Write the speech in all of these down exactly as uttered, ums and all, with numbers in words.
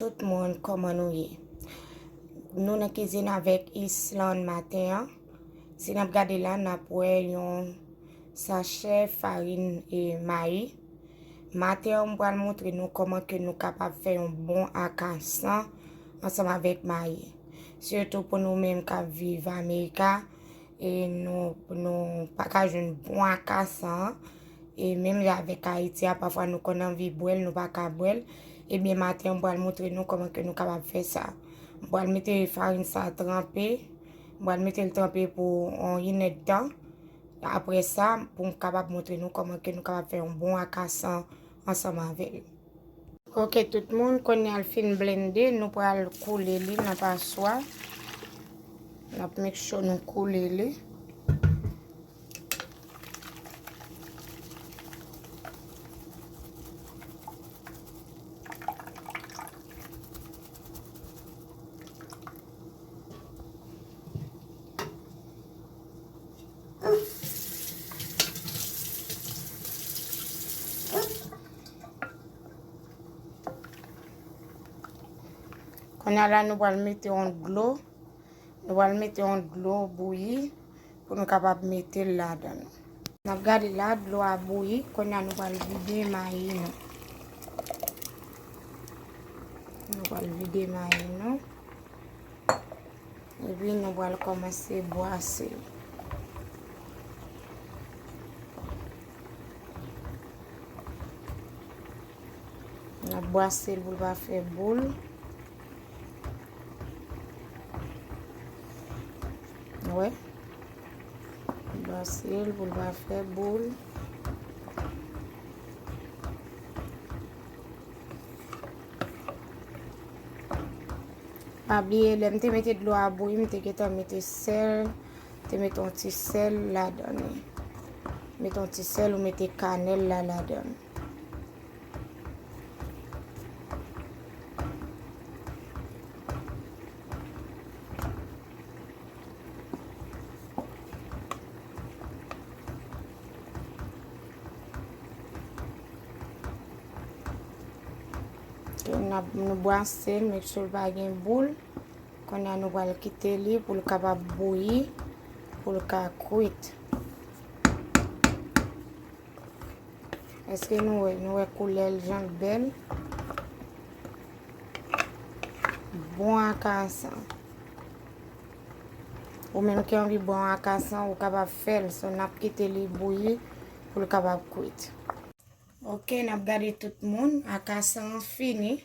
Tout moun, kòman nou ye? Nou nan kizin avèk Islan maten an. Si n ap gade la, n ap wè yon sachè farin e mayi. Maten an, m pral montre nou kòman ke nou kapab fè yon bon akasan ansanm avèk mayi. Sitou pou nou menm k ap viv Amerika, e nou, nou pa ka jwenn bon akasan an. E menm jan avèk Ayiti a, pafwa nou konn anvi bwè l, nou pa ka bwè l. Ebyen, maten an, m pral montre nou kòman ke nou kapab fè sa. M pral mete farin sa tranpe. M pral mete l tranpe pou yon inèdtan. Apre sa, pou m kapab montre nou kòman ke nou kapab fè yon bon akasan ansanm avè l. Ok, tout moun, kounye a l fin blende, nou pral koule li nan paswa. N ap make sure nou koule li. Kounye a la, nou pral mete yon dlo. Nou pral mete yon dlo bouyi pou nou kapab mete l ladan l. N ap gade la, dlo a bouyi. Kounye a, nou pral vide mayi nou. Nou pral vide mayi nou. Epi nou pral kòmanse bwase l. N ap bwase l pou l pa fè boul. Wè. Bwase l pou l pa fè boul. Pa bliye, lè m te mete dlo a bouyi, m te gentan mete sèl, m te mete yon ti sèl ladan li. Mete yon ti sèl ou mete kanèl la ladan. Ok, n ap, nou bwase l, make sure l pa gen boul. Kounye a nou pral kite li pou l kapab bouyi, pou l ka kwit. Èske nou wè, nou wè koulè l jan l bèl? Bon akasan. Ou menm ki anvi bon akasan, ou kapab fè l. So, n ap kite li bouyi pou l kapab kwit. Ok, n ap gade tout moun. Akasan an fini.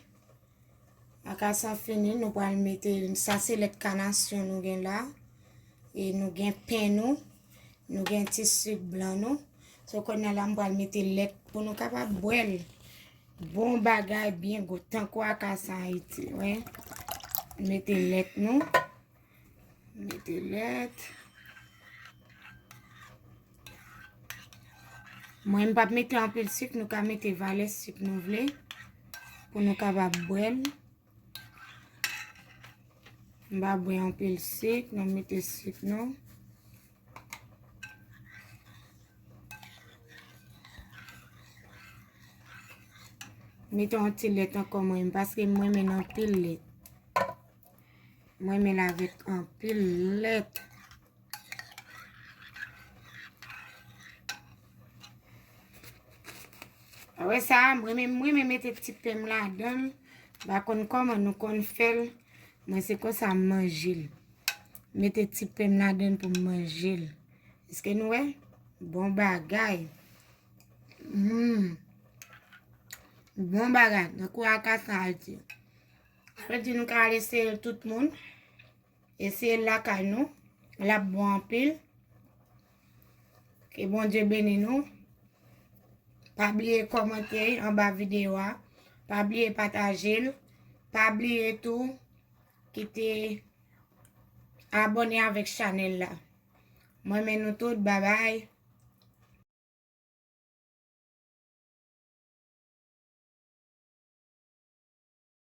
Akasan fini, nou pral mete, sa se lèt kanasyon nou gen la. E nou gen pen nou. Nou gen ti sik blan nou. So, kounye a la, m pral mete lèt pou nou kapab bwè l. Bon bagay, byen gou, tankou akasan Ayiti, wè. Mete lèt nou. Mete lèt. Mwen, m p ap mete anpil sik, nou ka mete valè sik nou vle pou nou kapab bwè l. M pa bwè anpil sik, nou mete sik nou. Mete yon ti lèt ankò mwen, paske mwen renmen l anpil lèt. Mwen renmen l avèk anpil lèt. Apre sa, mwen renmen, mwen renmen mete ti pen m ladan l. M pa konn kòman nou konn fè l. Mwen se konsa m manje l. Mete ti pen m ladan l pou m manje l. Èske nou wè? Bon bagay. Hmm. Bon bagay. Nan kou a ka sa al di. Al di nou ka al eseye l tout moun. Eseye l lakay nou. L ap bon anpil. Ke Bondye beni nou. Pa bliye kòmante anba videyo a. Pa bliye pataje l. Pa bliye tou kite abòne avèk chanèl la. Mwen renmen nou tout. Babay.